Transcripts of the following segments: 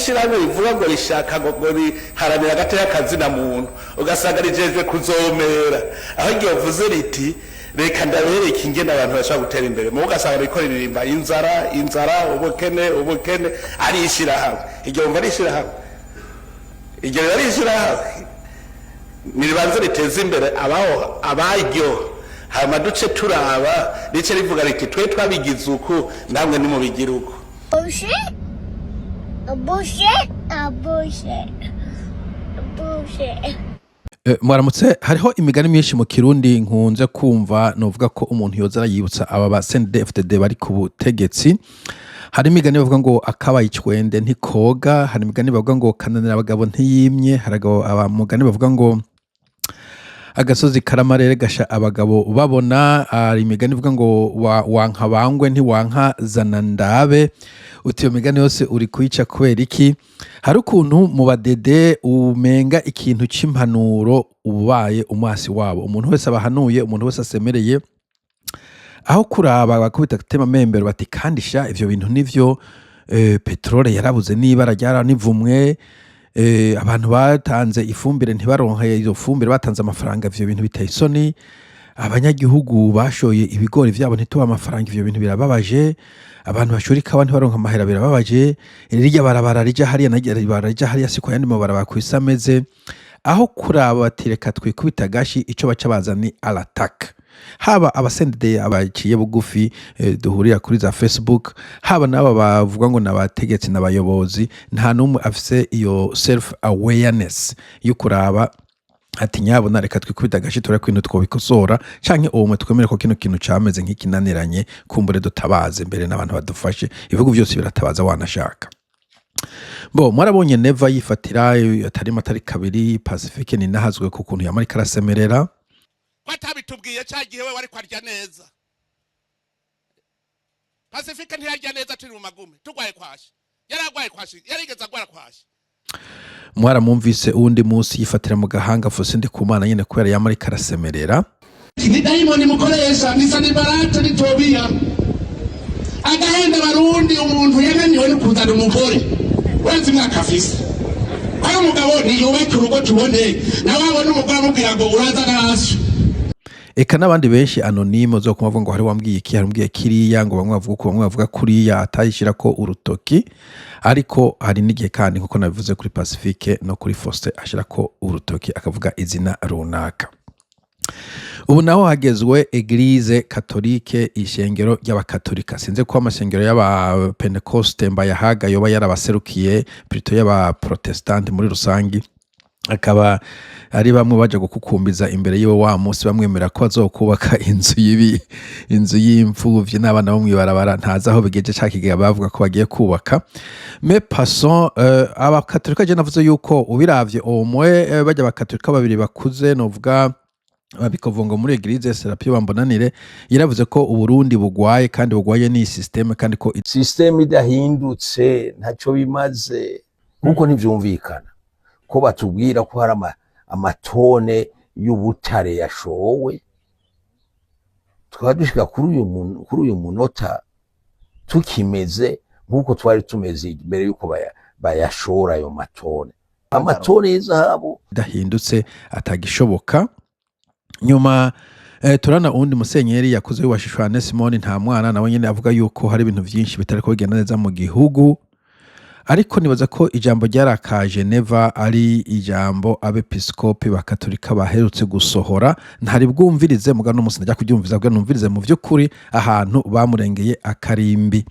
Ishyirahamwe rivuga ngo rishaka ngo riharanira agateka kazina muntu, ugasanga rijejwe kuzomera, aho igihe uvuze riti: "Reka ndabereke ingene abantu bashobora gutera imbere," mu ugasanga riko ririmba inzara, inzara, ubukene, ubukene. Ari ishyirahamwe iryo wumva ari ishyirahamwe, iryo riba ari ishyirahamwe niribanze riteze imbere abaho abaryo, hama duce turaba rice rivuga riti: "Twe twabigize uku, namwe nimubigira uku." Bullshit. A bullshit. A bullshit. A bullshit. Mwaramutse. Hariho imigani myinshi mu Kirundi nkunze kumva, novuga ko umuntu yoza arayibutsa aba ba CNDD-FDD bari ku butegetsi. Hari imigani bavuga ngo akabaye icwende ntikoga, hari imigani bavuga ngo kananira abagabo ntiyimye, hari mugani bavuga ngo agasozi karamarere gasha abagabo babona, hari imigani ivuga ngo wanka bangwe ntiwanka zana ndabe. Uti iyo migani yose uri kuyica kubera iki? Hari ukuntu mu badede umenga ikintu c'impanuro ubaye umwasi wabo. Umuntu wese abahanuye, umuntu wese asemereye, aho kuraba bakubita gutema membero bati: "Kandi sha ivyo bintu nivyo, peterole yarabuze, n'ibara ryaranivumwe, abantu batanze ifumbire ntibaronke iyo fumbire, batanze amafaranga, ivyo bintu biteye isoni, abanyagihugu bashoye ibigori vyabo ntitubahe amafaranga, ivyo bintu birababaje, abantu bashora ikawa ntibaronke amahera, birababaje, rirya barabara rija hariya naryo barabara rija hariya siko ayandi mabarabara kw'isi ameze." Aho kuraba bati: "Reka twikubita agashi," ico baca baza ni à l'attaque. Haba aba CNDD abaciye bugufi duhurira kuri za Facebook, haba n'aba bavuga ngo n'abategetsi n'abayobozi, nta n'umwe afise iyo self awareness yo kuraba ati: "Nyabona reka twikubita agashi, turebe ko ibintu twobikosora, canke uwo twemere ko kino kintu cameze nk'ikinaniranye, kumbure dutabaze mbere n'abantu badufashe." Ibihugu vyose biratabaza wanashaka. Bo mwarabonye Neva yifatira atari atari kabiri Pacifique ninahazwe ku kuntu yamarika arasemerera. Ko atabitubwiye cya gihe we wari kwarya neza? Pacifique ntiyarya neza turi mu magume, turwaye kwashi, yaragwaye kwashi, yarigeze agwara kwashi. Mwaramwumvise uwundi munsi yifatira mu gahanga Faustin Ndikumana nyene kubera yamarika arasemerera. Ni dayimoni mukoresha, ni Sanibarate, ni Tobiya agahenda Abarundi. Umuntu yananiwe no kuzana umugore, urenze imyaka afise ari umugabo, ntiyubake urugo tubone nawe abona umugore amubwira ngo uraza naraso. Eka n'abandi benshi anonyme zo kumavuga ngo hari wambwiye iki, hari wambwiye kiriya, ngo bamwe bavuga uku, bamwe bavuga kuriya, atayishira ko urutoki. Ariko hari n'igihe kandi, nkuko nabivuze kuri Pacifique no kuri Faustin, ashira ko urutoki akavuga izina runaka. Ubu naho hagezwe Église catholique, ishengero ry'abakatolika. Sinzi ko amashengero y'abapentekoste mbayahaga yoba yarabaserukiye, plutôt y'abaprotestanti muri rusangi, akaba ari bamwe baja gukukumbiza imbere yiwe wa munsi bamwemera ko azokubaka inzu y'ibi, inzu y'imfuvyi n'abana bo mw'ibarabara. Ntazi aho bigeje ca kigega bavuga ko bagiye kubaka. Mais passons. Abakatolika, je navuze yuko ubiravye omwe bajya abakatolika babiri bakuze, novuga babikavunga muri Église, Serapio Bambonanire yaravuze ko Uburundi bugwaye, kandi bugwaye ni système, kandi ko Système idahindutse ntacyo bimaze, kuko ntivyumvikana ko batubwira ko hari amatone y'ubutare yashowe, tukaba dushika kuri uyu munota tukimeze nk'uko twari tumeze mbere y'uko bayashora ayo matone, amatone y'izahabu. Idahindutse atagishoboka. Nyuma turana uwundi musenyeri yakuze wubashishwa, Simoni nta mwana, nawe nyene avuga yuko hari ibintu vyinshi bitariko bigenda neza mu gihugu. Ariko nibaza ko ijambo ryarakaje Neva ari ijambo abepiskopi ba katolika baherutse gusohora. Ntari bwumvirize, muga n'umunsi ndajya kuryumviza kugira numvirize mu vy'ukuri ahantu bamurengeye akarimbi.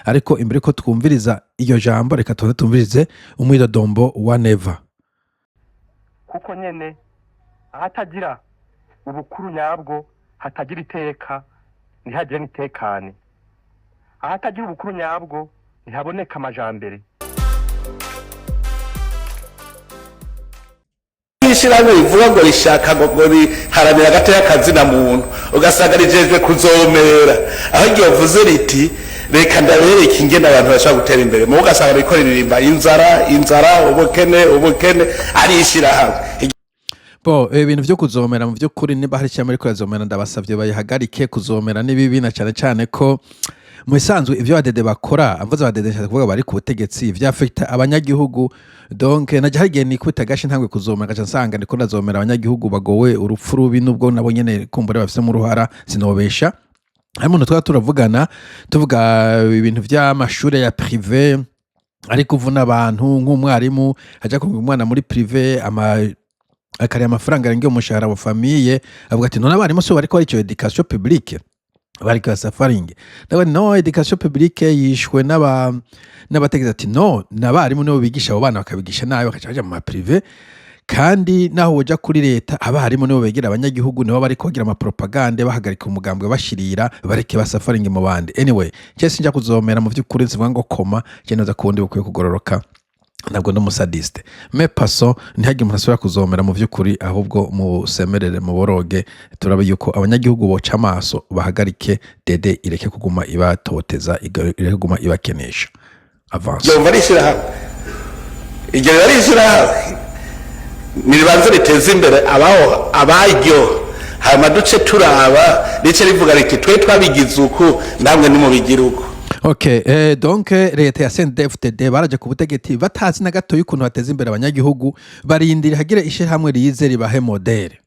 Ariko imbere ko twumviriza iryo jambo, reka tuze tumvirize umwidodombo wa Neva. Kuko nyene ahatagira ubukuru nyabwo hatagira iteka, ntihagire n'itekane. Ahatagira ubukuru nyabwo ntihaboneka amajambere. Ishyirahamwe rivuga ngo rishaka ngo riharanira agateka kazina muntu, ugasanga rijejwe kuzomera, aho igihe uvuze riti: "Reka ndabereke ingene abantu bashobora gutera imbere," mu ugasanga riko ririmba inzara, inzara, ubukene, ubukene. Ari ishyirahamwe. Bo ibintu vyo kuzomera, mu vy'ukuri niba hari icyama ariko yazomera, ndabasavye bayihagarike. Kuzomera ni bibi, na cane cane ko Mu bisanzwe ivyo abadede bakora, amvuze abadede nshatse kuvuga bari ku butegetsi, vyafekta abanyagihugu. Donc naje hari igihe nikubita agashi ntangwe kuzomera, ngaca nsanga ndiko ndazomera abanyagihugu bagowe urupfu rubi, nubwo nabo nyene kumbure bafisemo uruhara, sinobesha. Hari umuntu twaba turavugana, tuvuga ibintu vy'amashure ya privé ariko uvuna abantu, nk'umwarimu aja kurunga umwana muri privé ama akariha amafaranga arengeye umushahara wa famille, avuga ati: "None abarimu so bariko barico éducation publique bariko basafaringe?" Ndavuga nti: "No, éducation publique yishwe n'abategetsi." Ati: "No, n'abarimu nibo bigisha abo bana, bakabigisha nabi, bakaca baja mu ma privé. Kandi naho woja kuri leta, abarimu nibo begera abanyagihugu, nibo bariko bagira amapropagande, bahagarika umugambwe, bashirira, bareke basafaringe mu bandi." Anyway, je sinja kuzomera mu vy'ukuri, nsivuga ngo koma je noza kuwundi bukwiye kugororoka, ntabwo ndi umusadiste. Mais passons, ntihagire umuntu asubira kuzomera mu vy'ukuri, ahubwo musemerere, muboroge, turabe yuko abanyagihugu boca amaso, bahagarike dede, ireke kuguma ibatoteza, ireke kuguma ibakenesha. Avance. Yumva ari ishyirahamwe, iryo riba ari ishyirahamwe, niribanze riteze imbere abaho abaryo, hanyuma duce turaba rice rivuga riti: "Twe twabigize uku, namwe nimubigira uku." Ok, donc leta ya CNDD-FDD baraje ku butegetsi batazi na gato y'ukuntu bateza imbere abanyagihugu, barindira hagire ishirahamwe rize ribahe modèle.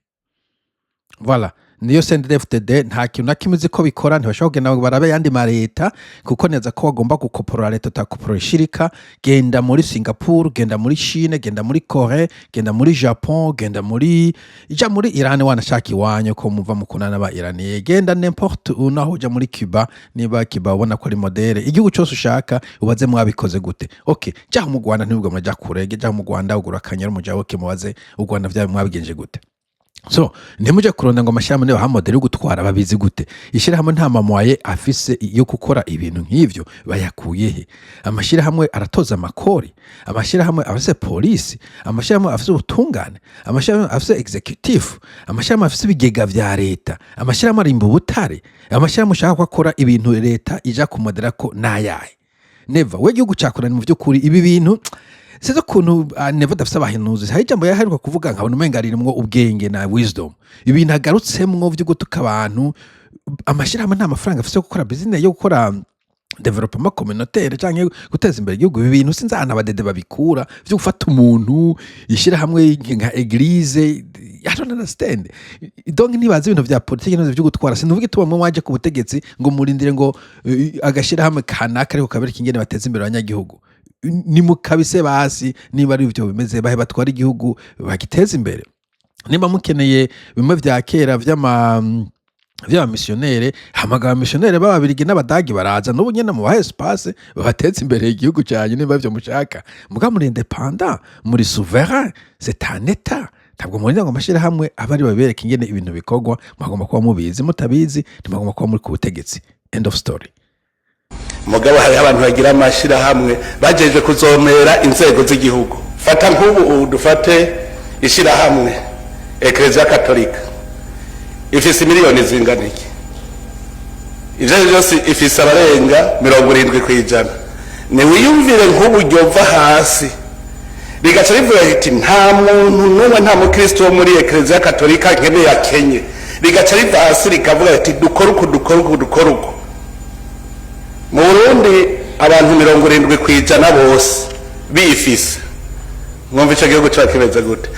Voilà, niyo CNDD-FDD, nta kintu na kimwe uzi ko bikora. Ntibashobora kugenda ngo barabe yandi mareta, kuko neza ko bagomba gukoporora leta, utakoporora ishirika. Genda muri Singapore, genda muri Chine, genda muri Corée, genda muri Japon, genda muri ija muri Iran, wanashaka iwanyu ko muva mukundana n'aba Iraniye, genda n'importe où, naho uja muri Cuba, niba Cuba ubona ko ari modèle, igihugu cyose ushaka ubaze mwabikoze gute. Okay, jaho mu Rwanda, ntibwo muraja kure, jaho mu Rwanda ugura akanyara umujabuke, mubaze u Rwanda vyawe mwabigenje gute. So ntimujye kuronda ngo amashyirahamwe niba modèle yo gutwara, babizi gute? Ishyirahamwe nta ma moyens afise yo gukora ibintu nk'ivyo, bayakuye he? Amashyirahamwe aratoza amakori, amashyirahamwe afise polisi, amashyirahamwe afise ubutungane, amashyirahamwe afise exécutif, amashyirahamwe afise ibigega vya leta, amashyirahamwe arimba ubutare. Amashyirahamwe ushaka ko akora ibintu leta ija kumodera ko nayahe? Neva we, igihugu cakunani mu vy'ukuri ibi bintu sinzi ukuntu Neva adafise abahanuzi. Hari ijambo yaheruka kuvuga nkabona umenga ririmwo ubwenge na wisdom, ibintu agarutsemwo vyo gutuka abantu. Amashyirahamwe nta mafaranga afise yo gukora business, yo gukora développement communautaire canke guteza imbere igihugu. Ibi bintu sinzi ahantu abadede babikura vyo gufata umuntu, ishyirahamwe nka église, I don't understand. Donc ntibazi ibintu vya politiki n'ibintu vyo gutwara. Sinuvuga ituma mwe mwaje ku butegetsi ngo murindire ngo agashyirahamwe kanaka ariko kabereka ingene bateza imbere abanyagihugu. Ni mukabise basi, niba ari ivyo bimeze, bahe batwara igihugu bagiteza imbere. Niba mukeneye bimwe vya kera vy'abamisiyonere, hamagara abamisiyonere b'Ababirigi n'Abadagi, baraza n'ubu nyene, mubahe espace babateze imbere igihugu cyanyu niba ivyo mushaka. Muga muri indépendant, muri souverain, c'est un état. Ntabwo murinda ngo amashirahamwe abe ari babereka ingene ibintu bikorwa. Mwagomba kuba mubizi, mutabizi ntimwagomba kuba muri ku butegetsi. End of story. Mugabo hariho abantu bagira amashyirahamwe bagejeje kuzomera inzego z'igihugu. Fata nk'ubu, ubu dufate ishyirahamwe Ekereziya Katolika, ifise miliyoni zingana iki? Ivyo ari byose ifise abarenga 70%. Niwiyumvire nk'ubu ryova hasi rigaca rivuga riti: "Nta muntu n'umwe, nta mukristo wo muri Ekereziya Katolika nkeneye akenye." Rigaca riva hasi rikavuga riti: "Dukore uku, dukore uku, dukore uku." Mu Burundi abantu 70% bose bifise, mwumva ico gihugu kiba kimeze gute?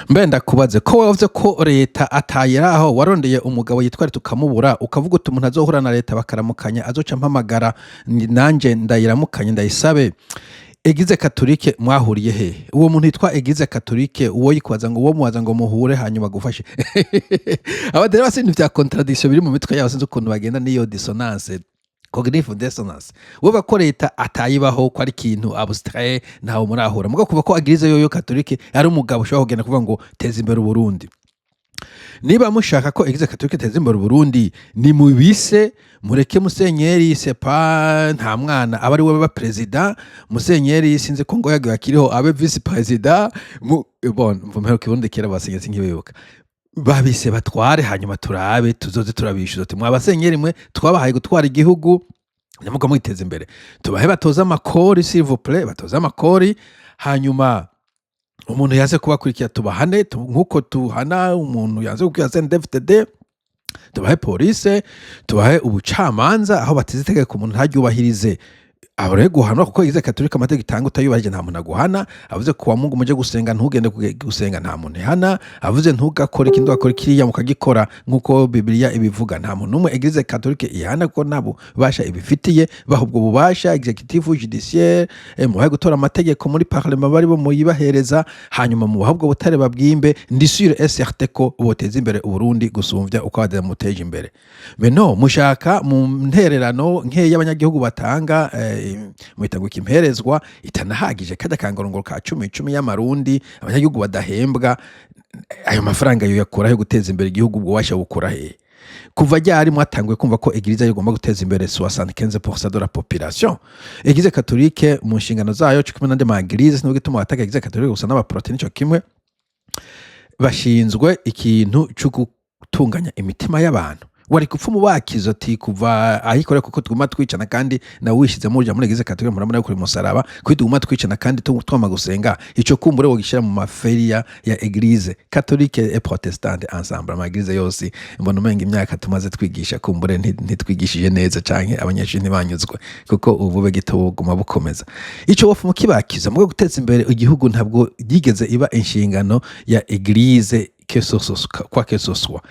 Mbe ndakubaze, ko wavuze ko leta atayiraho, warondeye umugabo yitwa leta ukamubura, ukavuga uti umuntu azohura na leta bakaramukanya azoca mpamagara, nanje ndayiramukanye ndayisabe. Église catholique mwahuriye he? Uwo muntu yitwa Église catholique, uwo yikwaza ngo uwo mubaza ngo muhure hanyuma gufashe abadere basi, ibintu vya contradiction biri mu mitwe yabo, sinzi ukuntu bagenda n'iyo dissonance, cognitive dissonance. Wowe ko leta atayibaho, ko ari ikintu abstrait, ntawe murahura, mugabo kuva ko église yoyo catholique ari umugabo ushobora kugenda kuvuga ngo teza imbere Uburundi. Niba mushaka ko Église catholique iteza imbere Uburundi, ni mubise, mureke musenyeri sepa nta mwana aba ari we ba perezida, musenyeri sinzi ko ngo yagiye akiriho abe vice-président. Bon, mvumero kirundi kera basenyeri sinkibibuka, babise batware, hanyuma turabe tuzoze turabishyuza uti: "Mwa basenyeri mwe twabahaye gutwara igihugu, ntimuga mwiteza imbere." Tubahe batoze amakori, s'il vous plaît, batoze amakori, hanyuma umuntu yaze kubakurikira tubahane, nk'uko tuhana umuntu yaze gukurikira CNDD-FDD. Tubahe polise, tubahe ubucamanza. Aho bateze itegeko umuntu ntaryubahirize, abo rero guhanwa, kuko Église catholique amategeko itanga utayubahirije nta muntu aguhana. Avuze ku wa Mungu muje gusenga, ntugende gusenga, nta muntu ihana. Avuze ntugakore ikindi, ugakora kiriya, mukagikora nk'uko Bibiliya ibivuga, nta muntu n'umwe Église catholique ihana, kuko nta bubasha ibifitiye. Baha ubwo bubasha exécutif, judiciaire, mubahe gutora amategeko muri parlement, bari bo muyibahereza, hanyuma mubahe ubwo butare babwimbe. Ndi sûr et certain ko boteza imbere Uburundi gusumvya uko muteje imbere. Mais no mushaka mu ntererano nkeya y'abanyagihugu batanga, mwita ngo ikimperezwa itanahagije, kajya kangorongoro ka cumi cumi y'amarundi, abanyagihugu badahembwa. Ayo mafaranga yo yakurahe guteza imbere igihugu? Ubwo washa bukura hehe? Kuva ryari mwatanguye kumva ko église igomba guteza imbere 75% de la population? Église catholique mu nshingano zayo, cyo kimwe n'andi ma église, sinubwo ituma bataka Église catholique gusa, n'abaprote nico kimwe, bashinzwe ikintu cyo gutunganya imitima y'abantu. Wari gupfa umubakizo ati kuva ahikore, kuko tuguma twicana, kandi nawe wishizemo uja muri Église catholique, murabona kuri musaraba, kuko tuguma twicana kandi twama gusenga. Ico kumbure wogishyira mu maferia ya Église catholique et protestante ensemble, ama église yose. Mbona umenga imyaka tumaze twigisha, kumbure ntitwigishije neza canke abanyeshuri ntibanyuzwe, kuko ubu gito buguma bukomeza. Ico wofu mukibakiza mu guteza imbere igihugu ntabwo yigeze iba inshingano ya église que ce soit, quoi que ce soit.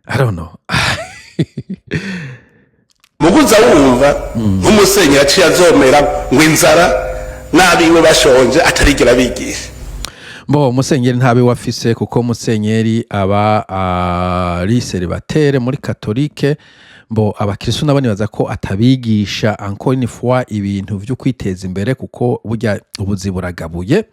I don't know. Muguza wumva nk'umusenyeri aciye azomera ngo inzara n'abiwe bashonje, atarigera abigisha. Bo musenyeri ntabe wafise, kuko musenyeri aba ari célibataire muri catholique. Bo abakristo nabo nibaza ko atabigisha, encore une fois, ibintu vyo kwiteza imbere, kuko burya ubuzi buragabuye.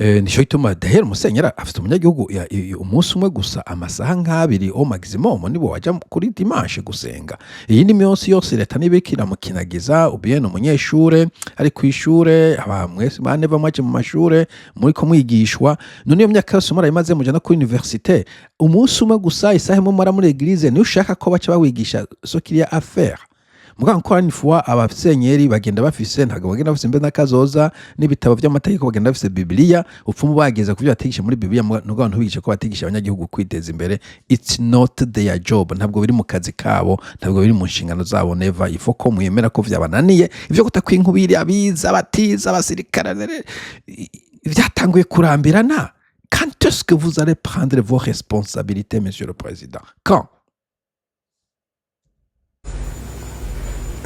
Nico gituma dahera umusenyeri afite umunyagihugu umunsi umwe gusa, amasaha nk'abiri au maximum, nibo waja kuri dimanche gusenga. Iyindi minsi yose leta niba iriko iramukinagiza, ubien umunyeshure ari kw'ishure, aba mwese bane mwaje mu mashure muriko mwigishwa. None iyo myaka yose murayimaze, muja no kuri université, umunsi umwe gusa, isaha imwe mara muri église, niyo ushaka ko baca bawigisha ce qu'il y a à faire. Mugabo encore une fois, abasenyeri bagenda bafise, ntabwo bagenda bafise mbe n'akazoza n'ibitabo vy'amategeko, bagenda bafise Bibiliya. Upfumu bageza kuvyo bategisha muri Bibiliya, nubwo abantu bigisha ko bategisha abanyagihugu kwiteza imbere, it's not their job, ntabwo biri mu kazi kabo, ntabwo biri mu nshingano zabo. Never ifo ko mwemera ko vyabananiye. Ivyo kutakwinkubiri abiza batiza abasirikare vyatanguye kurambirana. Quand est-ce que vous allez prendre vos responsabilités, monsieur le président? Quand?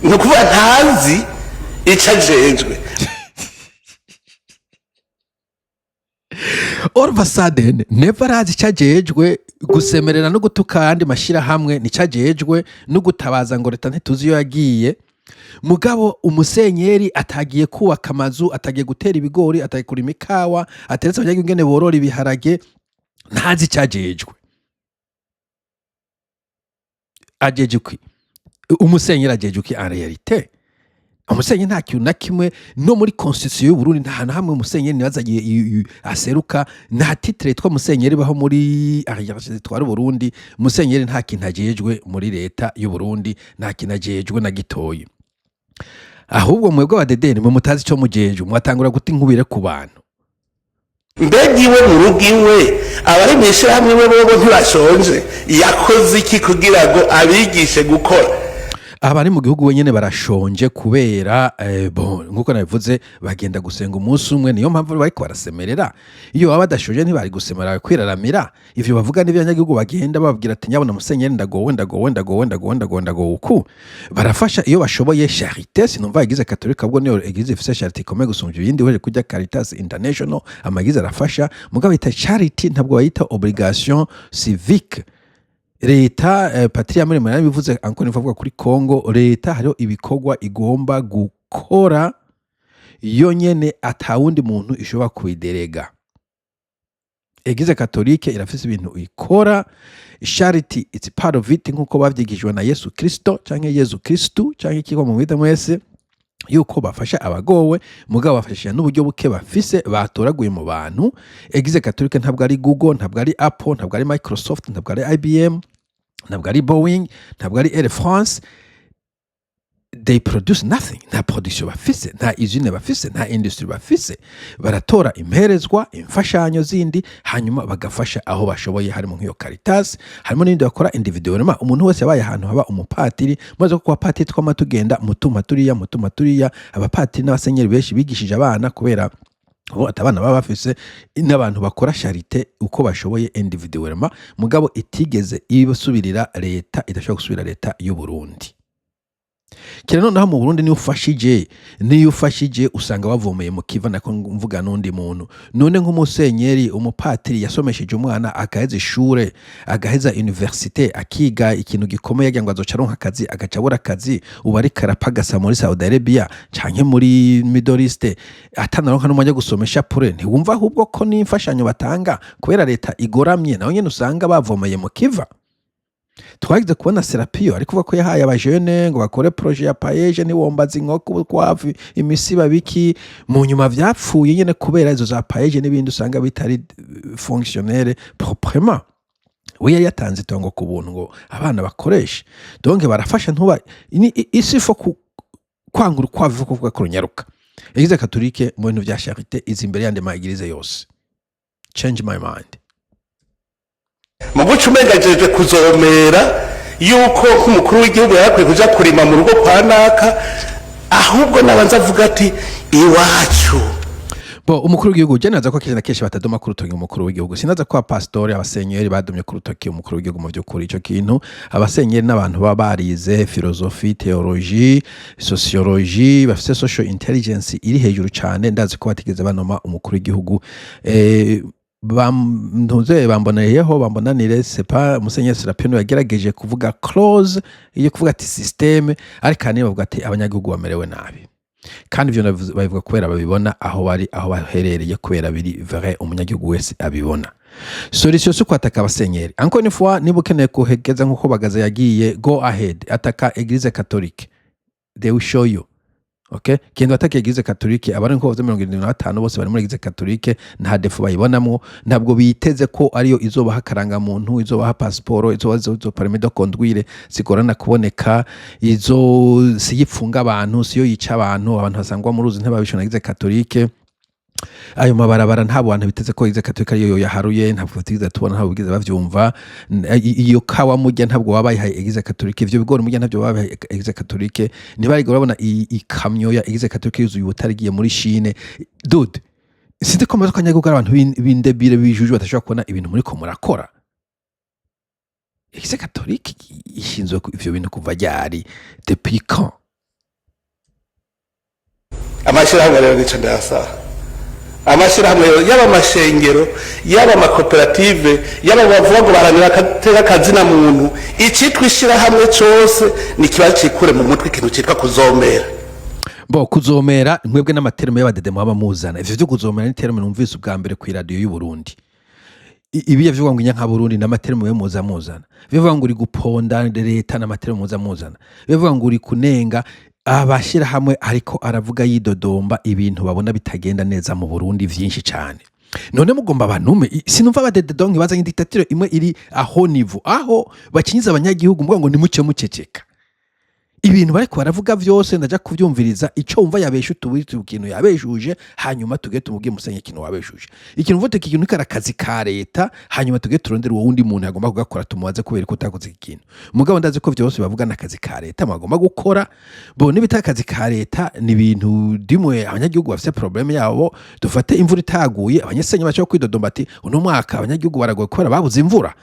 Ni ukuvuga ntazi icyo ajejwe. All of a sudden never arazi icyo ajejwe. Gusemerera no gutuka ayandi mashyirahamwe nicyo ajejwe, no gutabaza ngo leta ntituzi iyo yagiye. Mugabo umusenyeri atagiye kubaka amazu, atagiye gutera ibigori, atagiye kurima ikawa, ateretse abanyagihugu ingene borora ibiharage, ntazi icyo ajejwe. Ajeje iki umusenyeri? Ajeje iki en réalité? Umusenyeri nta kintu na kimwe, no muri constitution y'u Burundi nta hantu hamwe umusenyeri nibaza aseruka. Nta titre yitwa musenyeri baho muri hiérarchie zitwara Burundi. Musenyeri nta kintu ajejwe muri leta y'u Burundi, nta kintu ajejwe na gitoyi. Ahubwo mwebwe abadedeni mwe mutazi ico mujejwe, mwatangura guta inkubire ku bantu. Mbega iwe mu rugo iwe, abari mu ishyirahamwe iwe bobo ntibashonje? Yakoze iki kugira ngo abigishe gukora? Abari mu gihugu wenyene barashonje kubera bon, nkuko nabivuze, bagenda gusenga umunsi umwe, niyo mpamvu bariko barasemerera. Iyo baba badashonje ntibari gusemerera, kwiraramira. Ivyo bavuga n'ivyo abanyagihugu bagenda bababwira ati: "Nyabona musenyeri, ndagowe, ndagowe, ndagowe, ndagowe, ndagowe, ndagowe." Uku barafasha iyo bashoboye, charité. Sinumva Église catholique, ahubwo niyo église ifise charité ikomeye gusumvya ibindi, uheje kurya Caritas International. Ama église arafasha, mugabo bayita charity, ntabwo bayita obligation civique. Leta, Patria muri yarabivuze, encore une fois avuga kuri Congo, leta hariho ibikorwa igomba gukora yonyene, atawundi muntu ishobora kubiderega. Église catholique irafise ibintu ikora, charity it's part of it, nkuko bavyigishijwe na Yesu Kristo canke Yezu Kristu canke ikigo mu mwita mwese, yuko bafasha abagowe, mugabo bafashisha n'uburyo buke bafise batoraguye mu bantu. Église catholique ntabwo ari Google, ntabwo ari Apple, ntabwo ari Microsoft, ntabwo ari IBM, ntabwo ari Boeing, ntabwo ari Air France. They produce nothing. Nta production bafise, nta usine bafise, nta industry bafise. Baratora imperezwa, imfashanyo zindi, hanyuma bagafasha aho bashoboye, harimo nk'iyo Caritas, harimo n'ibindi bakora individuellement. Umuntu wese yabaye ahantu haba umupatiri, maze ko patiri twama tugenda mutuma turiya, mutuma turiya. Abapatiri n'abasenyeri benshi bigishije abana, kubera bo ati abana baba bafise, n'abantu bakora charité uko bashoboye individuellement, mugabo itigeze ibasubirira leta, idashobora gusubira leta y'u Burundi. Kera noneho mu Burundi, niyo ufashije usanga bavomeye mu kiva. Nako mvuga n'undi muntu, none nk'umusenyeri, umupatiri yasomesheje umwana agaheza ishure, agaheza université, akiga ikintu gikomeye, agira ngo azoca aronka akazi, agaca abura akazi, ubu ariko arapagasa muri Saudi Arabia canke muri Middle East, atanaronka n'umwanya wo gusomesha pure. Ntiwumva ahubwo ko n'imfashanyo batanga, kubera leta igoramye, naho nyene usanga bavomeye mu kiva? Twagize kubona Serapiyo ariko kuvuga ko yahaye abajene ngo bakore projet ya PAEEJ, ntiwombaza inkoko, urukwavu, imisiba, biki. Mu nyuma vyapfuye nyene kubera izo za PAEEJ n'ibindi usanga bitari fonctionnel proprement. We yari yatanze itongo ku buntu ngo abana bakoreshe. Donc barafasha, ntuba isi fo kwanga urukwavu kuvuga ko runyaruka. Église catholique mu bintu vya charité izi imbere yandi ma église yose. Change my mind. Mu guca umenga ajejwe kuzomera yuko nk'umukuru w'igihugu yarakwiye kuja kurima mu rugo kwa naka, ahubwo nabanza avuga ati iwacu. Bo umukuru w'igihugu, je naza ko kenshi na kenshi batadoma ku rutoki umukuru w'igihugu. Sinaza ko abapasitori, abasenyeri badomye ku rutoki umukuru w'igihugu. Mu by'ukuri ico kintu, abasenyeri n'abantu baba barize philosophie, théologie, sociologie, bafise social intelligence iri hejuru cane. Ndazi ko batigeze banoma umukuru w'igihugu. Ntuze bamboneyeho bambonanire, c'est pas Musenyeri Serapino yagerageje kuvuga close iyo kuvuga ati système, ariko ahanini bavuga ati abanyagihugu bamerewe nabi. Kandi ivyo babivuga kubera babibona aho bari, aho baherereye, kubera biri vrai, umunyagihugu wese abibona. Solution si kwataka abasenyeri. Encore une fois, niba ukeneye kuhegeza nk'uko Bagaza yagiye, go ahead, ataka Église catholique, they will show you. Okay, genda ataka Église catholique. Abari nko 75 bose bari muri Église catholique, nta défaut bayibonamwo. Ntabwo biteze ko ariyo izobaha akarangamuntu, izobaha pasiporo, izobaha izo permis de conduire zigorana kuboneka, izo siyipfunga abantu, siyo yica abantu. Abantu basangwa mu ruzi ntibabishona Église catholique. Ayo mabarabara ntabwo bantu biteze ko Église catholique ariyo yaharuye, ntabwo tugize tubona, ntabwo bigeze bavyumva. Iyo kawa murya ntabwo baba bayihaye Église catholique, ivyo bigori murya ntabyo baba bayihaye Église catholique. Ntibarigera babona ikamyo ya Église catholique yuzuye ubutare igiye muri Chine. Dude, sinzi ko amaze kanyagihugu ari abantu b'indebire, bijuju, badashobora kubona ibintu muriko murakora. Église catholique ishinzwe ivyo bintu kuva ryari? Depuis quand? Amashyirahamwe rero nica ndayasaba, amashyirahamwe rero, yaba amashengero, yaba amakoperative, yaba bavuga ngo baharanira agateka kazina muntu, icyitwa ishyirahamwe cyose ni kiba cikure mu mutwe ikintu cyitwa kuzomera. Bo kuzomera, mwebwe n'ama termes y'abadede muba muzana. Ivyo vyo kuzomera ni terme numvise ubwa mbere ku iradiyo y'u Burundi. Ibi yavuga ngo inyanka Burundi n'ama termes yo muza muzana, bivuga ngo uri guponda leta n'ama termes muza muzana, bivuga ngo uri kunenga abashyirahamwe, ariko aravuga yidodomba ibintu babona bitagenda neza mu Burundi vyinshi cane. None mugomba bantume sinumva abadede. Donc bazanye dictature imwe iri aho niveau aho bakinyiza abanyagihugu, muvuga ngo nimuce muceceka. Ibintu bariko baravuga vyose ndaja kuvyumviriza. Ico wumva yabesha, utubuye ikintu yabeshuje, hanyuma tuge tumubwiye: "Musenye, ikintu wabeshuje, ikintu uvuga iki kintu kari akazi ka leta." Hanyuma tuge turondere uwo wundi muntu agomba kugakora, tumubaze kubera ko utakoze iki kintu. Mugabo ndazi ko vyose bavuga n'akazi ka leta mwagomba gukora. Bo nibita akazi ka leta, ni ibintu dimwe abanyagihugu bafise problème yabo. Dufate imvura itaguye, abanyasenyi bashobora kwidodomba ati uno mwaka abanyagihugu baragoye kubera babuze imvura.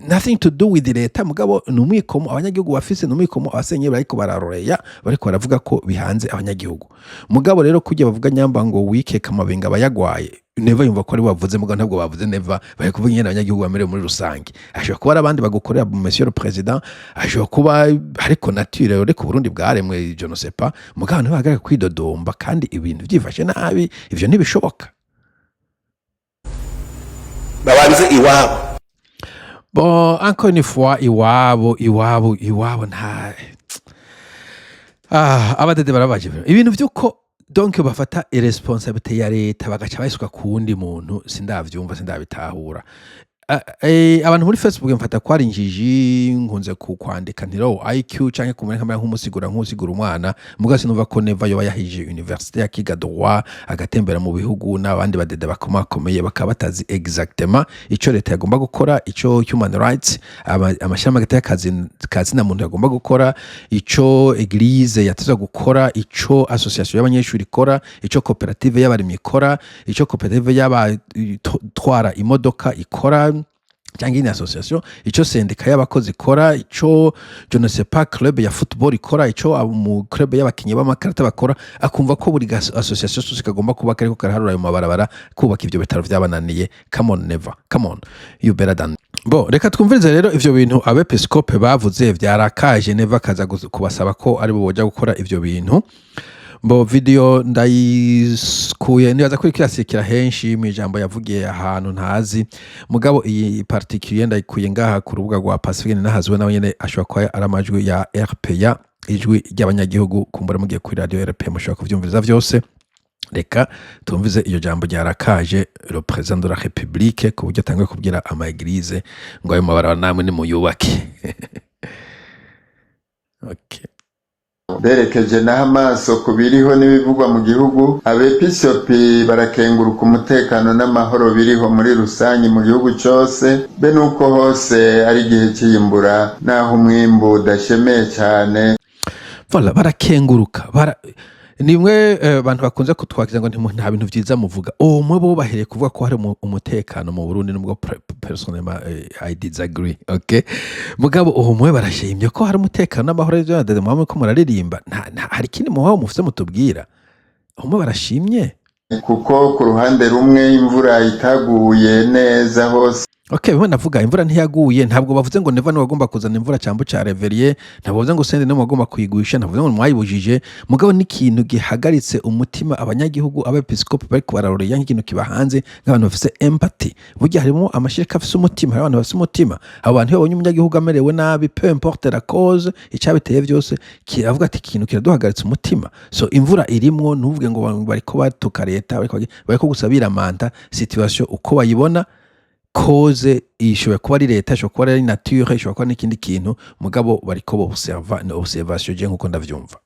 Nothing to do with leta, mugabo ni umwikomo abanyagihugu bafise, ni umwikomo abasenyeri bariko bararoreya, bariko baravuga ko bihanze abanyagihugu. Mugabo rero kujya bavuga nyamba ngo wikeka amabinga abayagwaye, Neva yumva ko ari bavuze, mugabo ntabwo bavuze Neva, bari kuvuga ingene abanyagihugu bamerewe muri rusange. Ashobora kuba ari abandi bagukorera, monsieur le président, ashobora kuba ariko nature reka Burundi bwaremwe, je ne sais pas. Mugabo ntibahagarare kwidodomba kandi ibintu vyifashe nabi, ivyo ntibishoboka. Babanze iwabo. Bon, encore une fois, iwabo, iwabo, iwabo, nta abadede barabaje ibintu vy'uko donc bafata irresponsabilité ya leta bagaca bayisuka ku wundi muntu. Sindavyumva, sindabitahura. Abantu muri Facebook mfata ko ari injiji, nkunze kwandika nti low IQ canke kumenya nkamera nk'umusigura, nk'usigura umwana. Muga sinumva ko Neva yoba yahije université, yakiga droit, agatembera mu bihugu n'abandi badede bakomakomeye, bakaba batazi exactement ico leta yagomba gukora, ico human rights, amashirahamwe hagati y'akazi kazina muntu yagomba gukora, ico église yateza gukora, ico association y'abanyeshuri ikora, ico koperative y'abarimyi ikora, ico koperative y'abatwara imodoka ikora cyangwa indi association, ico syndicat y'abakozi ikora, ico, je ne sais pas, club ya football ikora, ico mu club y'abakinyi b'amakarata bakora. Akumva ko buri association yose kagomba kuba kariko karaharura ayo mabarabara, kubaka ivyo bitaro vyabananiye. Come on, Neva, come on, you better than. Bo reka twumvirize rero ivyo bintu abepiskope bavuze vyarakaje Neva, akaza kubasaba ko ari bo boja gukora ivyo bintu. Bo video ndayikuye, nibaza ko iriko irasikira henshi mu ijambo yavugiye ahantu ntazi, mugabo iyi particulier ndayikuye ngaha ku rubuga rwa Pacifique Nahazwe, nawe nyene ashobora kuba ari amajwi ya RPA, Ijwi ry'Abanyagihugu. Kumbura mugiye kuri radio RPA mushobora kuvyumviriza vyose. Reka tumvize iyo jambo ryarakaje le président de la République ku buryo atanguye kubwira ama église ngo ayo mabarabara namwe nimuyubake. Okay. Berekeje naho amaso ku biriho n'ibivugwa mu gihugu, abepiskopi barakenguruka umutekano n'amahoro biriho muri rusange mu gihugu cose, be nuko hose ari igihe c'iyimbura, naho umwimbu udashemeye cane. Voilà, barakenguruka ni bimwe abantu bakunze kutwakiza ngo nta bintu vyiza muvuga. Umwe bo bahereye kuvuga ko hari umutekano mu Burundi, nubwo personnellement I disagree, okay? Mugabo umwe barashimye ko hari umutekano n'amahoro, y'ivyo muba ko muraririmba. Nta hari ikindi muba mufise mutubwira? Umwe barashimye. Kuko ku ruhande rumwe imvura itaguye neza hose. Okay, bimwe navuga, imvura ntiyaguye. Ntabwo bavuze ngo Neva niwe wagomba kuzana imvura cyambu ca Reveriye, ntabwo bavuze ngo Sende niwe wagomba kuyigurisha, ntabwo bavuze ngo mwayibujije. Mugabo n'ikintu gihagaritse umutima abanyagihugu, abepiskopi bariko bararorera nk'ikintu kiba hanze, nk'abantu bafise empathy. Burya harimo amashirika afise umutima, hari abantu bafise umutima. Abo bantu iyo babonye umunyagihugu amerewe nabi, peu importe la cause, icabiteye vyose, kiravuga ati ikintu kiraduhagaritse umutima. So imvura irimwo, ntuvuge ngo bariko batuka leta, bariko gusa biramanta situation uko bayibona. Cause ishobora kuba ari leta, ishobora kuba ari nature, ishobora kuba n'ikindi kintu, mugabo bariko observa, ni observation je nkuko ndavyumva.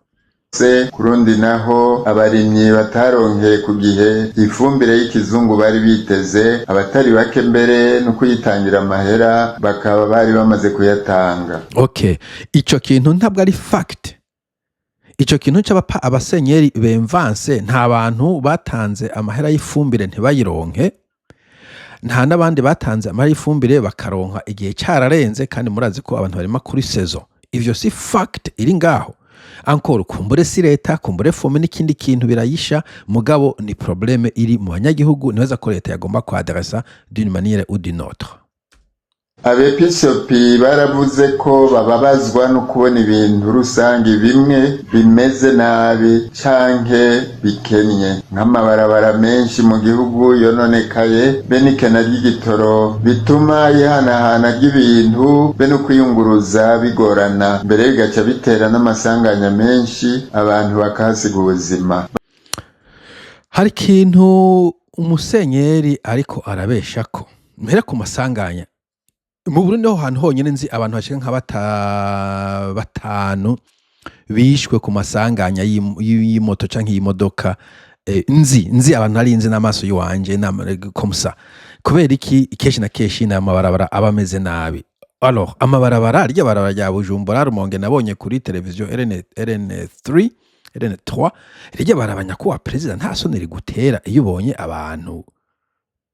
Ku rundi naho abarimyi bataronkeye ku gihe ifumbire y'ikizungu bari biteze, abatari bake mbere no kuyitangira amahera bakaba bari bamaze kuyatanga. Okay, ico kintu ntabwo ari fact. Ico kintu c'abapa abasenyeri bemvanse, nta bantu batanze amahera y'ifumbire ntibayironke, nta n'abandi batanze amahera y'ifumbire bakaronka igihe cararenze, kandi murazi ko abantu barima kuri saison. Ivyo si fact iri ngaho. Encore, kumbure si leta, kumbure FOMI n'ikindi kintu birayisha, mugabo ni problème iri mu banyagihugu, nibaza ko leta yagomba kuadressa d'une manière ou d'une autre. Abepiskopi baravuze ko bababazwa no kubona ibintu rusange bimwe bimeze nabi canke bikennye, nk'amabarabara menshi mu gihugu yononekaye, be n'ikena ry'igitoro bituma ihanahana ry'ibintu be no kwiyunguruza bigorana, mbere bigaca bitera n'amasanganya menshi, abantu bakahasiga ubuzima. Hari ikintu umusenyeri ariko arabesha ko mpera ku masanganya mu Burundi, ho hantu honyine nzi abantu bashika nka batanu bishwe ku masanganya y'imoto canke y'imodoka. Nzi abantu nari nzi n'amaso yiwanje comme ça. Kubera iki? Kenshi na kenshi ni amabarabara aba ameze nabi. Alors amabarabara, rya barabara rya Bujumbura Rumonge nabonye kuri televiziyo RN, RN3, RN3, rirya barabara, nyakubahwa perezida, nta soni rigutera iyo ubonye abantu,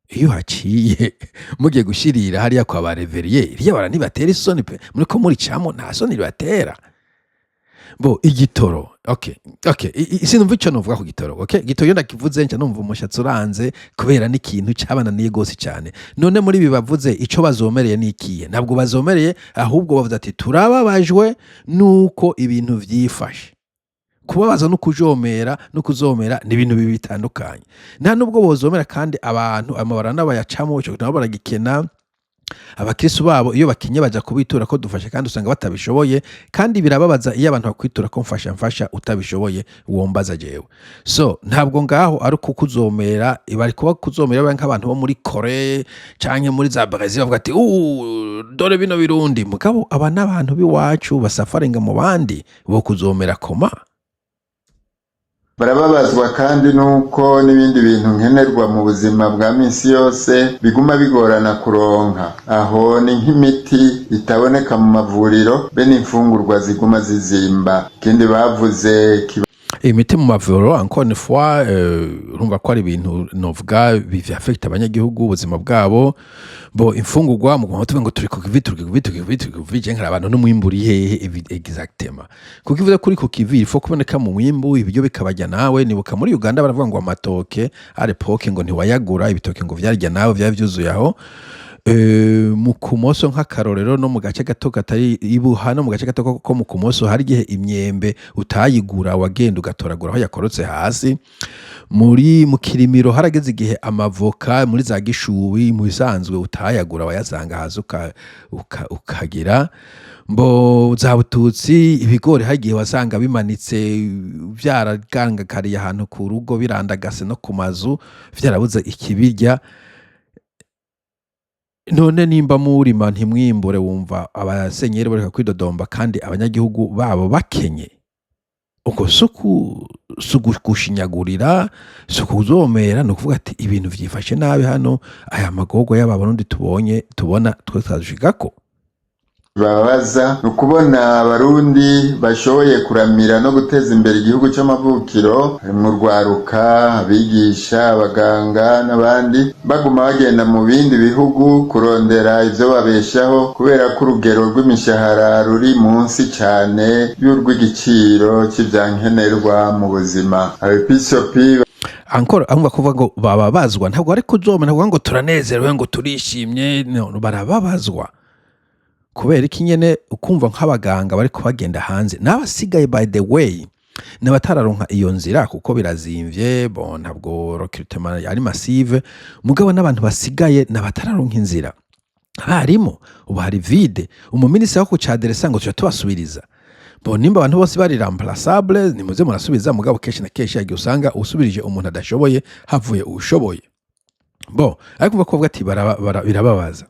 iyo haciye mugiye gushirira hariya kwa ba Reveriye, rirya bara ntibatera isoni pe? Muriko muricamo, nta soni ribatera? Bo igitoro, okay, sinumva ico novuga ku gitoro. Okay, igitoro iyo ndakivuze nca numva umushatsi uranze, kubera n'ikintu cabananiye gose cyane. None muri ibi bavuze, ico bazomereye ni ikihe? Ntabwo bazomereye, ahubwo bavuze ati turababajwe nuko ibintu vyifashe. Kubabaza no kujomera no kuzomera ni ibintu bibiri bitandukanye. Nta nubwo bozomera kandi abantu amabara n'abayacamo, ico nabo baragikena. Abakristo babo iyo bakenye baja kubitura ko dufasha, kandi usanga batabishoboye. Kandi birababaza iyo abantu bakwitura ko mfasha, mfasha, utabishoboye. Wombaza jewe, so ntabwo ngaho ari kukuzomera. Bari kuba kuzomera babe nk'abantu bo muri Corée canke muri za Brazil, bavuga ati: "Dore bino birundi." Mugabo aba n'abantu b'iwacu basafaringa mu bandi bo kuzomera koma. Barababazwa kandi nuko n'ibindi bintu nkenerwa mu buzima bwa minsi yose biguma bigorana kuronka. Aho ni nk'imiti itaboneka mu mavuriro, be n'imfungurwa ziguma zizimba. Ikindi bavuze Imiti mu mavuriro, encore une fois, urumva ko ari ibintu novuga bivyaffecta abanyagihugu, ubuzima bwabo. Bo imfungurwa, muguma tuvuga ngo turi ku kivi, turi ku kivi, turi ku kivi, turi ku kivi. Je nkara abantu n'umwimbu uri hehe exactement? Kuko ivuze kuri ku kivi, il faut kuboneka mu mwimbu, ibiryo bikabajya nawe. Nibuka muri Uganda baravuga ngo amatoke à l'époque ngo ntiwayagura, ibitoke ngo vyarya nawe, vyari vyuzuye aho. Mu Kumoso nk'akarorero, no mu gace gato katari ibuha, no mu gace gato ko mu Kumoso, hari igihe imyembe utayigura, wagenda ugatoragura aho yakorotse hasi. Muri mu Kirimiro harageze igihe amavoka muri za Gishubi mu bisanzwe utayagura, wayasanga hasi ukagira mbo za Bututsi. Ibigori hagiye wasanga bimanitse vyaragangakariye ahantu ku rugo, birandagase no ku mazu, vyarabuze ikibirya. None nimba murima ntimwimbure, wumva abasenyeri bareka kwidodomba kandi abanyagihugu babo bakenye? Uko si ugushinyagurira, si ukuzomera, ni ukuvuga ati ibintu vyifashe nabi hano. Aya magorwa y'Abarundi tubonye, tubona twe twadushikako. Bababaza ni ukubona Abarundi bashoboye kuramira no guteza imbere igihugu c'amavukiro, harimwo urwaruka, abigisha, abaganga n'abandi, baguma bagenda mu bindi bihugu kurondera ivyo babeshaho, kubera ko urugero rw'imishahara ruri munsi cane y'urw'igiciro c'ivyankenerwa mu buzima. Abepiskopi Encore ahumva kuvuga ngo bababazwa, ntabwo ari kuzoma, ntabwo ngo turanezerewe, ngo turishimye. No, barababazwa kubera iki nyene? Ukumva nk'abaganga bariko bagenda hanze, n'abasigaye, by the way, n'abatararonka iyo nzira kuko birazimvye. Bon, ntabwo recrutement ari massive, mugabo n'abantu basigaye n'abatararonka inzira. Abarimu ubu hari vide, umuminisitiri wo kucaderesa ngo tuja tubasubiriza. Bon, nimba abantu bose bari remplaçable, nimuze murasubiza. Mugabo kenshi na kenshi yagiye usanga usubirije umuntu adashoboye, havuye uwushoboye. Bon, ariko uvuga ko bavuga ati birababaza.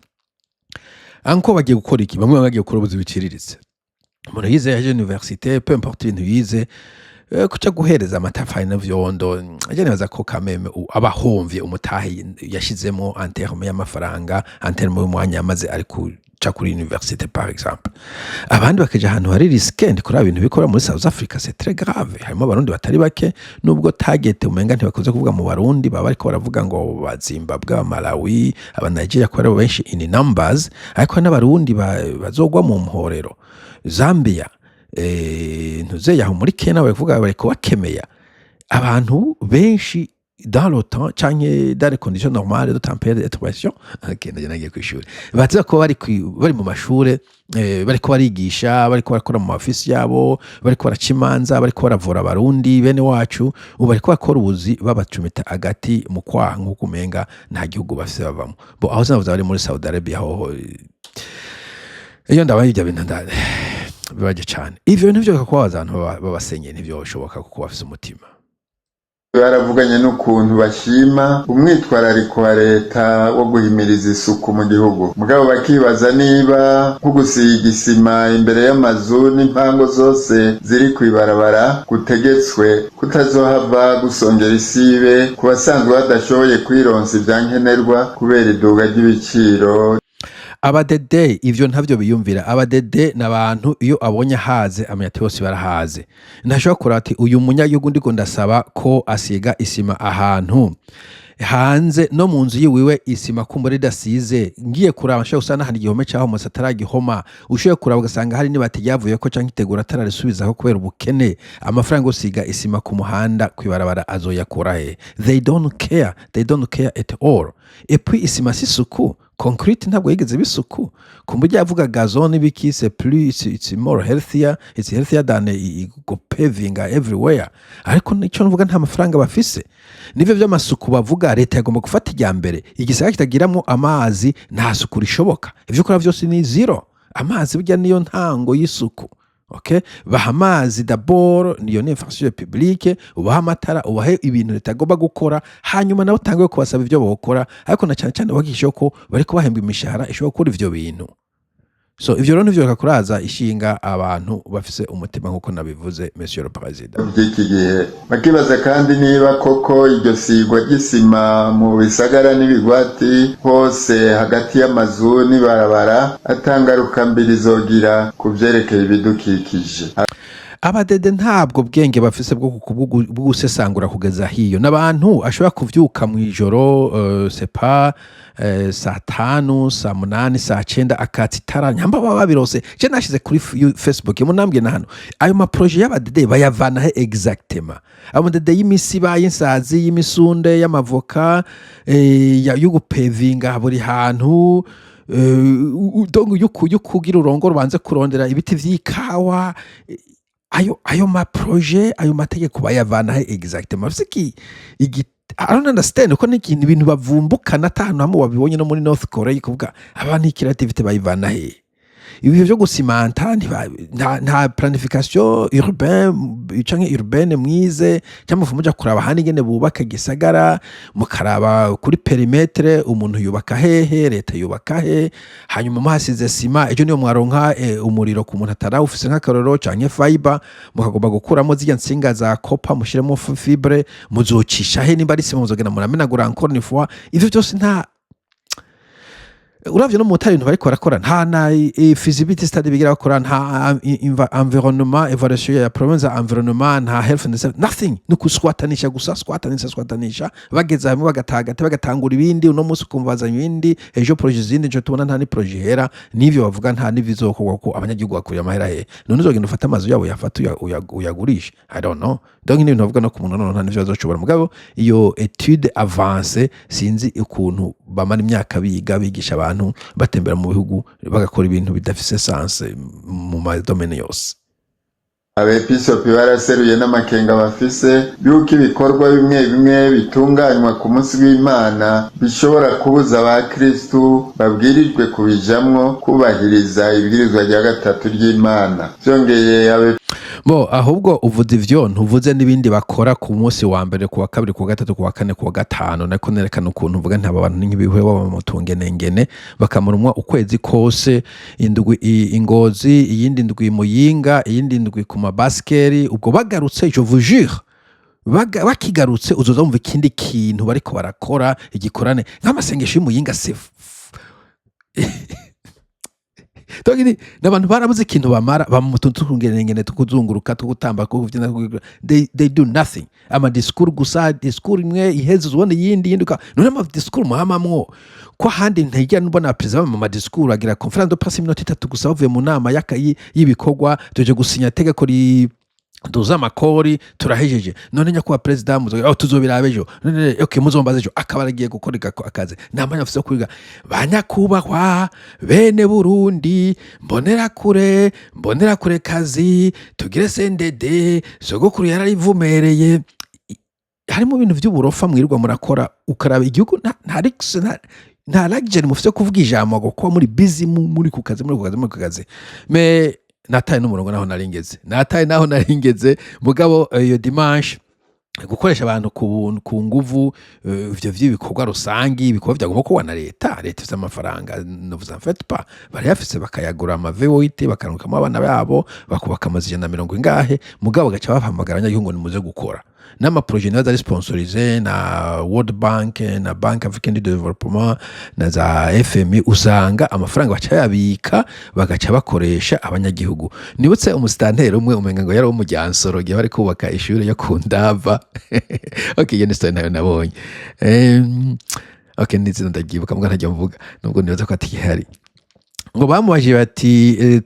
Anko bagiye gukora iki? Bamwe bagiye gukora ubuzi biciriritse. Umuntu yize, yaje université, peu importe ibintu yize, kuca guhereza amatafari n'ivyondo, je nibaza ko kameme aba ahomvye umutahe yashizemo en terme y'amafaranga, en terme y'umwanya yamaze ari kuca kuri université, par exemple. Abandi bakaja ahantu hari risque. Ndi kuraba ibintu bikora muri South Africa, c'est très grave. Harimo Abarundi batari bake, nubwo target umenga ntibakunze kuvuga mu Barundi, baba bariko baravuga ngo ba Zimbabwe, Malawi, aba Nigeria, ko aribo benshi in numbers, ariko hari n'Abarundi bazogwa mu mporero Zambia, ntuze yaho muri Kenya bari kuvuga bari kubakemeya. Abantu benshi dans le temps canke dans les conditions normales de tempère et pression, okay, ndaje nagiye kw'ishuri, baza kuba bari mu mashure, bariko barigisha, bariko barakora mu ofisi yabo, bariko baraca imanza, bariko baravura Abarundi bene wacu. Ubu bariko bakora ubuzi babacumita agati mu kwaha, nk'uko umenga nta gihugu bafise bavamo. Bo aho sinavuze bari muri Saudi Arabia hoho. Iyo ndabaye ibyo bintu bibaje cane. Ivyo bintu vyo kubabaza abantu babasenye ntivyoshoboka kuko bafise umutima. Baravuganye n'ukuntu bashima umwitwarariko wa leta wo guhimiriza isuku mu gihugu, mugabo bakibaza niba nko gusiga isima imbere y'amazu n'impango zose ziri kw'ibarabara gutegetswe kutazohava gusongera isibe ku basanzwe badashoboye kwironsa ivyankenerwa kubera iduga ry'ibiciro. Abadede ivyo ntavyo biyumvira. Abadede ni abantu iyo abonye ahaze amenya ati bose barahaze. Ntashobora kuraba ati uyu munyagihugu ndiko ndasaba ko asiga isima ahantu hanze no mu nzu yiwiwe, isima kumbura idasize, ngiye kuraba nshobora gusanga hari igihome cahomotse ataragihoma. Ushoboye kuraba ugasanga hari n'ibati ryavuyeko canke itegura atararisubizaho kubera ubukene. Amafaranga yo gusiga isima ku muhanda, kw'ibarabara, azoyakura he? They don't care, they don't care at all. Et puis isima si isuku. Concrete ntabwo yigeze bisuku. Ku buryo yavuga gazon n'ibiki, c'est plus it's more healthier, it's healthier than go paving everywhere. Ariko nicyo mvuga, nta mafaranga bafise. Nivyo vy'amasuku bavuga, leta yagomba gufata ijya mbere. Igisagara kitagiramo amazi nta suku rishoboka. Ivyo ukora vyose ni zero. Amazi burya niyo ntango y'isuku. Okay, baha amazi d'abord, niyo ni infrastructure publique, ubaha amatara, ubahe ibintu leta agomba gukora, hanyuma nawe utanguye kubasaba ivyo bokora. Ariko na cyane cyane bagisha ko bariko bahembwa imishahara ishobora gukora ivyo bintu. So ivyo rero ntivyo kuraza ishinga abantu bafise umutima nkuko nabivuze, monsieur le président. By'iki gihe bakibaza kandi niba koko iryo sigwa ry'isima mu bisagara n'ibigwati hose hagati y'amazu n'ibarabara atangaruka mbi rizogira ku vyerekeye ibidukikije. Abadede ntabwo bwenge bafise bwo gusesangura kugeza hiyo. N'abantu ashobora kuvyuka mu ijoro, sepa saa 5, saa 8, saa 9, akatsa itara nyamba baba babirose. Je nashize kuri Facebook munambwiye na hano, ayo ma projets y'abadede bayavana he exactement? Amadede y'imisiba, y'insazi, y'imisunde, y'amavoka, yo gupevinga buri hantu, donc yo kugira urongo rubanze kurondera ibiti vy'ikawa, ayo ma projets, ayo mategeko bayavana he exactement? Bafise iki I don't understand, uko ni ikintu ibintu bavumbukana ata hantu hamwe wabibonye. No muri North Korea, kuvuga abantu creativity bayivana he? Ibyo byo gusimanta, nta planification urbain canke urbaine mwize, cyangwa mufu muja kuraba ahandi ingene bubaka igisagara, mukaraba kuri périmètre umuntu yubaka hehe, leta yubaka he, hanyuma muhasize sima, ejo niyo mwaronka umuriro ku muntu atarawufise nk'akarorero, canke fiber, mukagomba gukuramo zirya nsinga za copper mushiremo fibre, muzocisha he? Nimba ari sima muzogenda muramenagura encore une fois. Ivyo byose nta uravye no mu butare ibintu bariko barakora, nta na feasibility study bigira bakora, nta environnement evaluation ya problème za environnement, nta health and safety, nothing. Ni kuswatanisha gusa, swatanisha, swatanisha, bageze hamwe bagatagata bagatangura ibindi. Uno munsi ukumva bazanye ibindi, ejo projet zindi, ejo tubona nta ni projet ihera. N'ivyo bavuga nta n'ibizokorwa, ko abanyagihugu bakuriye amahera he? None uzogenda ufate amazu yabo uyafate uyagurishe? I don't know. Donc ni ibintu bavuga no ku muntu none nta n'ivyo bazoshobora. Mugabo iyo étude avancée, sinzi ukuntu bamara imyaka biga, bigisha abantu, batembera mu bihugu, bagakora ibintu bidafise sens mu ma domaines yose. Abepiskopi baraseruye n'amakenga bafise yuko ibikorwa bimwe bimwe bitunganywa ku munsi w'Imana bishobora kubuza abakristu babwirijwe kubijamwo kubahiriza ibwirizwa rya gatatu ry'Imana. Vyongeye abe Bo ahubwo uvuze ivyo, ntuvuze n'ibindi bakora ku munsi wa mbere, ku wa kabiri, ku wa gatatu, ku wa kane, ku wa gatanu. Nako nerekana ukuntu uvuga nti aba bantu ni nk'ibihwe baba mu tungenengene, bakamurumwa ukwezi kose, indwi i Ngozi, iyindi ndwi Muyinga, iyindi ndwi ku mabasikeri. Ubwo bagarutse, je vous jure, bakigarutse uzoza wumva ikindi kintu bariko barakora, igikorane nk'amasengesho y'Umuyinga. Se donc ni abantu barabuze ikintu bamara bamutuntu tungenengene tukuzunguruka, tukutamba, kuvyina, they do nothing. Ama discours gusa, discours imwe iheze uzubona iyindi yindi. None ama discours muhamamwo ko ahandi ntigira mbona perezida mu ma discours agira conférence de presse iminota 3 gusa, bavuye mu nama y'ibikorwa, tuje gusinya itegeko ri duza amakori, turahejeje. None nyakubahwa perezida, oh, tuzobiraba ejo. None okay, muzombaza ejo. Akaba aragiye gukora akazi, nta mwanya afise wo kwiga. Banyakubahwa bene Burundi, mbonerakure, mbonerakure kazi, tugire CNDD, sogokuru yararivumereye. Harimo ibintu vy'uburofa mwirirwa murakora, ukaraba igihugu nta luxury mufise yo kuvuga ijambo, ngo kuba muri busy, muri ku kazi, muri ku kazi, muri ku kazi. Mais nataye n'umurongo naho naringeze, nataye naho naringeze. Mugabo iyo dimanche gukoresha abantu ku nguvu, ivyo vy'ibikorwa rusangi, ibikorwa vyagomba kuba na leta, leta ifise amafaranga, ne vous en faites pas, barayafise, bakayagura ama V8, bakarungikamo abana babo, bakubaka amazu 150 ingahe. Mugabo bagaca bahamagara abanyagihugu ngo nimuze gukora n'ama projets nayo ari sponsorisé na World Bank, na Banque Africaine de Développement, na za FMI. Usanga amafaranga baca yabika, bagaca bakoresha abanyagihugu. Nibutse umusitanteri umwe, umenga ngo yari umujyansoro, gihe bari kubaka ishuri yo ku Ndava. Okay, iyo ni story nayo nabonye. Okay, n'izina ndabyibuka mbwa ntajya mvuga, nubwo nibaza ko atigihari. Ngo bamubajije bati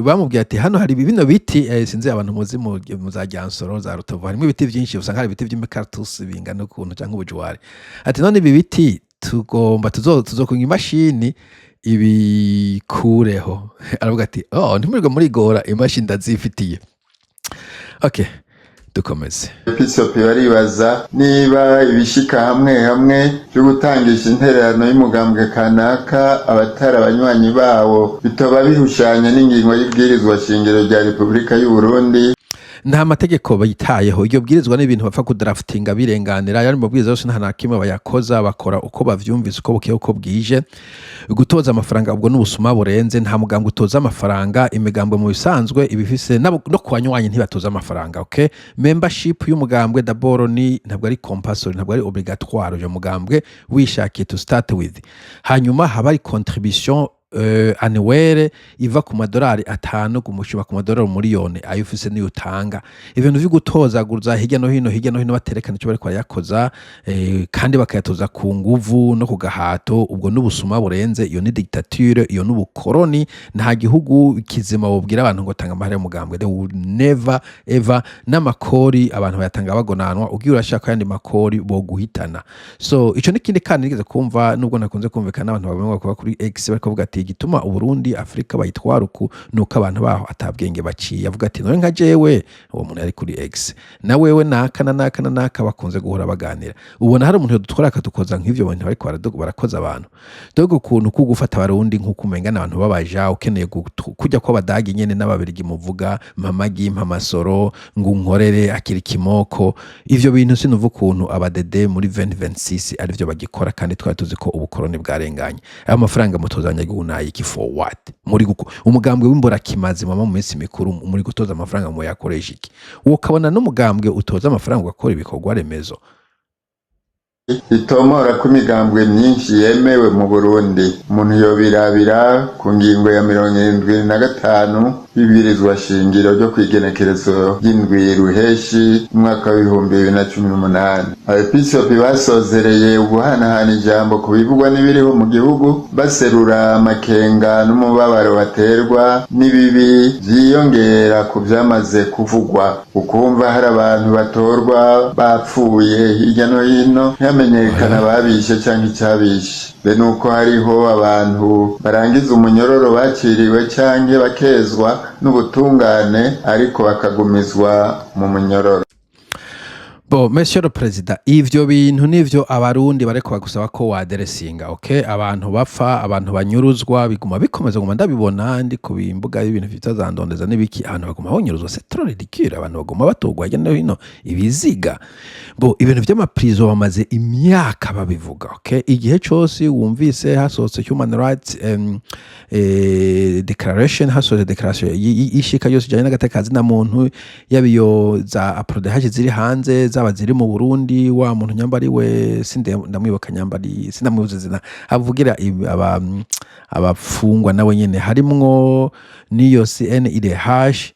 bamubwiye ati hano hari bino biti, sinzi abantu muzi mu za Ryansoro, za Rutovu, harimo ibiti byinshi, usanga hari ibiti by'imikaratusi bingana ukuntu cyangwa ubujuwari. Ati none ibi biti Tugomba tuzokunga imashini ibikureho. Aravuga ati: "Oh, ntimurirwe murigora, imashini ndazifitiye." Okay, dukomeze. Episopi baribaza niba ibishika hamwe hamwe vyo gutangisha intererano y'umugambwe kanaka abatari abanywanyi bawo bitoba bihushanye n'ingingo y'ibwirizwa shingiro rya Repubulika y'u Burundi. Nta mategeko bayitayeho. Iryo bwirizwa n'ibintu bapfa kudraftinga birenganira. Yari mabwiriza yose, nta na kimwe bayakoza, bakora uko bavyumvise, uko bukeye uko bwije. Gutoza amafaranga, ubwo n'ubusuma burenze. Nta mugambwe utoza amafaranga. Imigambwe mu bisanzwe ibifise no ku banywanyi ntibatoza amafaranga, okay? Membership y'umugambwe d'abord ni ntabwo ari compulsory, ntabwo ari obligatoire. Uyo mugambwe wishakiye to start with. Hanyuma haba ari contribution annuelle iva ku madolari 5 gumushiba ku madolari 1 miliyoni. Ayo ufise niyo utanga. Ibintu vyo gutozaguza hirya no hino, hirya no hino, baterekana ico bariko barayakoza, kandi bakayatoza ku nguvu no ku gahato, ubwo n'ubusuma burenze. Iyo ni dictature, iyo n'ubukoroni. Nta gihugu kizima bubwira abantu ngo tanga amahera y'umugambwe. They will never ever. N'amakori abantu bayatanga bagonanwa. Ugiye urashaka ayandi makori, boguhitana. So ico ni kindi kandi nigeze kumva, nubwo nakunze kumvikana n'abantu bamwe bakora kuri X, bariko bavuga ati igituma Uburundi, Afrika bayitwara uku, nuko abantu baho atabwenge baciye. Avuga ati: "None nka jewe." Uwo muntu yari kuri X na wewe naka na naka na naka bakunze guhora baganira. Ubona hari umuntu yodutwara akadukoza nk'ivyo bintu bariko barakoza abantu. Dore ukuntu ko gufata Abarundi nk'uko umenga n'abantu babaja ukeneye kujya kw'Abadagi nyene n'Ababirigi, muvuga mpamagi mpamasoro ngo unkorere akiri kimoko. Ivyo bintu sinuva ukuntu abadede muri 2026 arivyo bagikora, kandi twari tuzi ko ubukoroni bwarenganye. Ayo mafaranga mutoza abanyagihugu nayiki? For what? Muri umugambwe w'imburakimazi mama mu minsi mikuru muri gutoza amafaranga, mu yakoresha iki? Ukabona n'umugambwe utoza amafaranga ugakora ibikorwa remezo. Itomora ko imigambwe myinshi yemewe mu Burundi. Umuntu yobirabira ku ngingo ya 75 y'ibwirizwa shingiro ryo kw'igenekerezo ry'indwi Ruheshi umwaka w'2018. Abepiskopi basozereye uguhanahana ijambo ku bivugwa n'ibiriho mu gihugu, baserura amakenga n'umubabaro baterwa n'ibibi vyiyongera ku vyamaze kuvugwa, ukumva hari abantu batorwa bapfuye hirya no hino, ntihamenyekana ababishe canke icabishe, be nuko hariho abantu barangiza umunyororo bakiriwe canke bakezwa n'ubutungane, ariko bakagumizwa mu munyororo. Bon, monsieur le président, ivyo bintu nivyo Abarundi bariko bagusaba ko waderesinga, okay? Abantu bapfa, abantu banyuruzwa, biguma bikomeza, guma ndabibona ndi ku bimbuga y'ibintu vyitwa za ndondeza n'ibiki, abantu baguma banyuruzwa, c'est trop ridicule. Abantu baguma batogwa hirya no hino ibiziga. Bon, ibintu vy'amaprizo bamaze imyaka babivuga, okay? Igihe cose wumvise hasohotse human rights declaration, hasohotse declaration y'ishika yose ijanye n'agateka na muntu, yaba iyo za APRODH ziri hanze, zaba ziri mu Burundi, wa muntu nyambari we sinde ndamwibuka, nyambari sindamwibuza izina, avugira abafungwa nawe nyene, harimwo n'iyo CNIDH,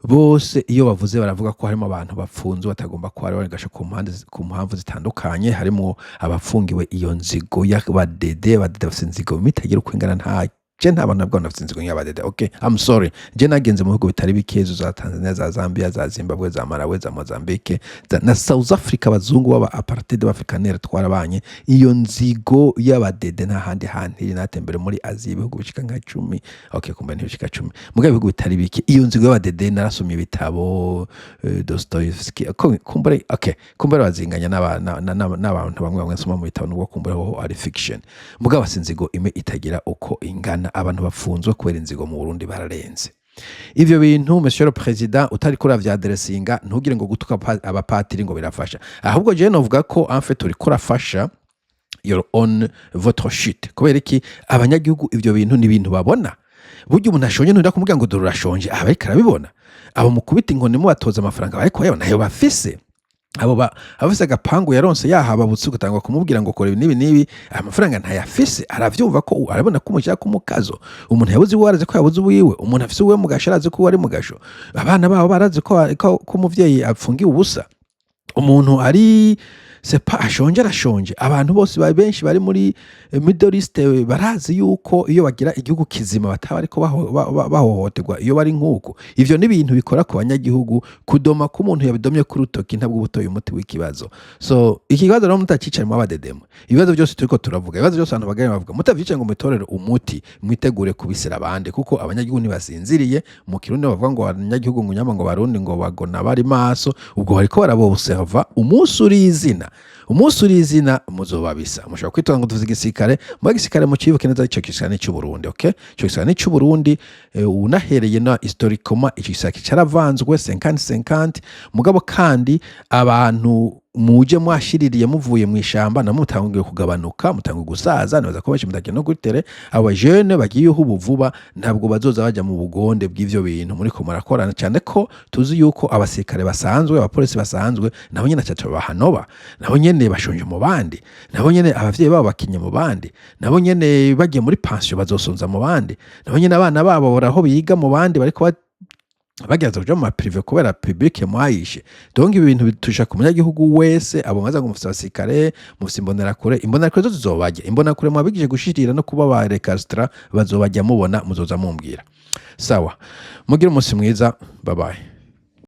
bose iyo bavuze baravuga ko harimo abantu bafunzwe batagomba kuba bari ku mpande, ku mpamvu zitandukanye, harimo abafungiwe iyo nzigo y'abadede. Abadede bafite inzigo mitagira uko ingana. Nta je, nta bantu nabwo bafite inzigo nk'abadede, okay? I'm sorry. Je nagenze mu bihugu bitari bike, za Tanzania, za Zambia, za Zimbabwe, za Malawi, za Mozambique, na South Africa. Abazungu b'aba apartheid b'Afrikaner twarabanye. Iyo nzigo y'abadede nta handi hantu iri. Natembere muri Aziya, ibihugu bishika nka 10, okay, kumbe ntibishika 10, mugabo ibihugu bitari bike. Iyo nzigo y'abadede, narasomye ibitabo, Dostoevsky, kumbure, okay, kumbure bazinganya n'abantu bamwe bamwe nsoma mu bitabo, nubwo kumbure ho ari fiction, mugabo bafise inzigo imwe itagira uko ingana. Abantu bafunzwe kubera inzigo mu Burundi bararenze. Ivyo bintu, monsieur le président, utariko uravyaderesinga, ntugire ngo gutuka abapatiri ngo birafasha. Ahubwo jewe novuga ko en fait uriko urafasha your own votre shit. Kubera iki? Abanyagihugu ivyo bintu ni ibintu babona. Burya umuntu ashonje nturinda kumubwira ngo dore urashonje, aba ariko arabibona. Abo mukubita inkoni mubatoza amafaranga, bariko bayabona ayo bafise. Abo abafise agapangu yaronse yahababutse, ugatangwa kumubwira ngo kora ibi n'ibi n'ibi, aya mafaranga ntayafise, aravyumva ko arabona ko umushyira ku mukazo. Umuntu yabuze iwe arazi ko yabuze uwiwe, umuntu afise uwiwe mu gasho arazi ko uwe ari mu gasho, abana babo barazi ko umuvyeyi apfungiwe ubusa. Umuntu ari C'est pas ashonje, arashonje. Abantu bose benshi bari muri Middle East barazi yuko iyo bagira igihugu kizima bataba ariko bahohoterwa iyo bari nk'uko. Ivyo ni ibintu bikora ku banyagihugu. Kudoma ko umuntu yabidomye ku rutoki ntabwo ubutoye umuti w'ikibazo. So iki kibazo rero mutacicaye abadedemwe, ibibazo byose turiko turavuga, ibibazo byose abantu bagari bavuga, mutavyicaye ngo mutorere umuti, mwitegure kubisira abandi, kuko abanyagihugu ntibasinziriye. Mu Kirundi bavuga ngo abanyagihugu ngo nyama ngo barundi ngo bagona bari maso. Ubwo bariko barabobserva. Umunsi uri izina, umunsi uri izina muzobabisa. Mushobora kwitwa ngo tuvuze igisirikare, muba igisirikare mucibuke neza, ico gisirikare ni c'Uburundi, okay? Ico gisirikare ni c'Uburundi. Unahereye na historiquement, ico gisirikare caravanzwe 50-50. Mugabo kandi abantu muje mwashiririye muvuye mu ishamba namwe mutanguye kugabanuka, mutanguye gusaza. Nibaza ko benshi mutagiye no kuri terrain. Aba jeunes bagiyeho ubu vuba ntabwo bazoza baja mu bugonde bw'ivyo bintu muriko murakorana, cyane ko tuzi yuko abasirikare basanzwe, abapolisi basanzwe, nabo nyene ataco bahanoba, nabo nyene bashonje mu bandi, nabo nyene abavyeyi babo bakinye mu bandi, nabo nyene bagiye muri pension bazosonza mu bandi, nabo nyene abana babo baraho biga mu bandi, bariko bagerageza kuja mu ma privé kubera public mwayishe. Donc ibi bintu bitusha ku munyagihugu wese. Abo mwaza ngo mufise abasirikare, mufise imbonerakure, imbonerakure zo zizobajya. Imbonerakure mwabigije gushirira no kuba ba récalcitrants, bazobajya mubona, muzoza mumbwira. Sawa, mugire umunsi mwiza, bye bye.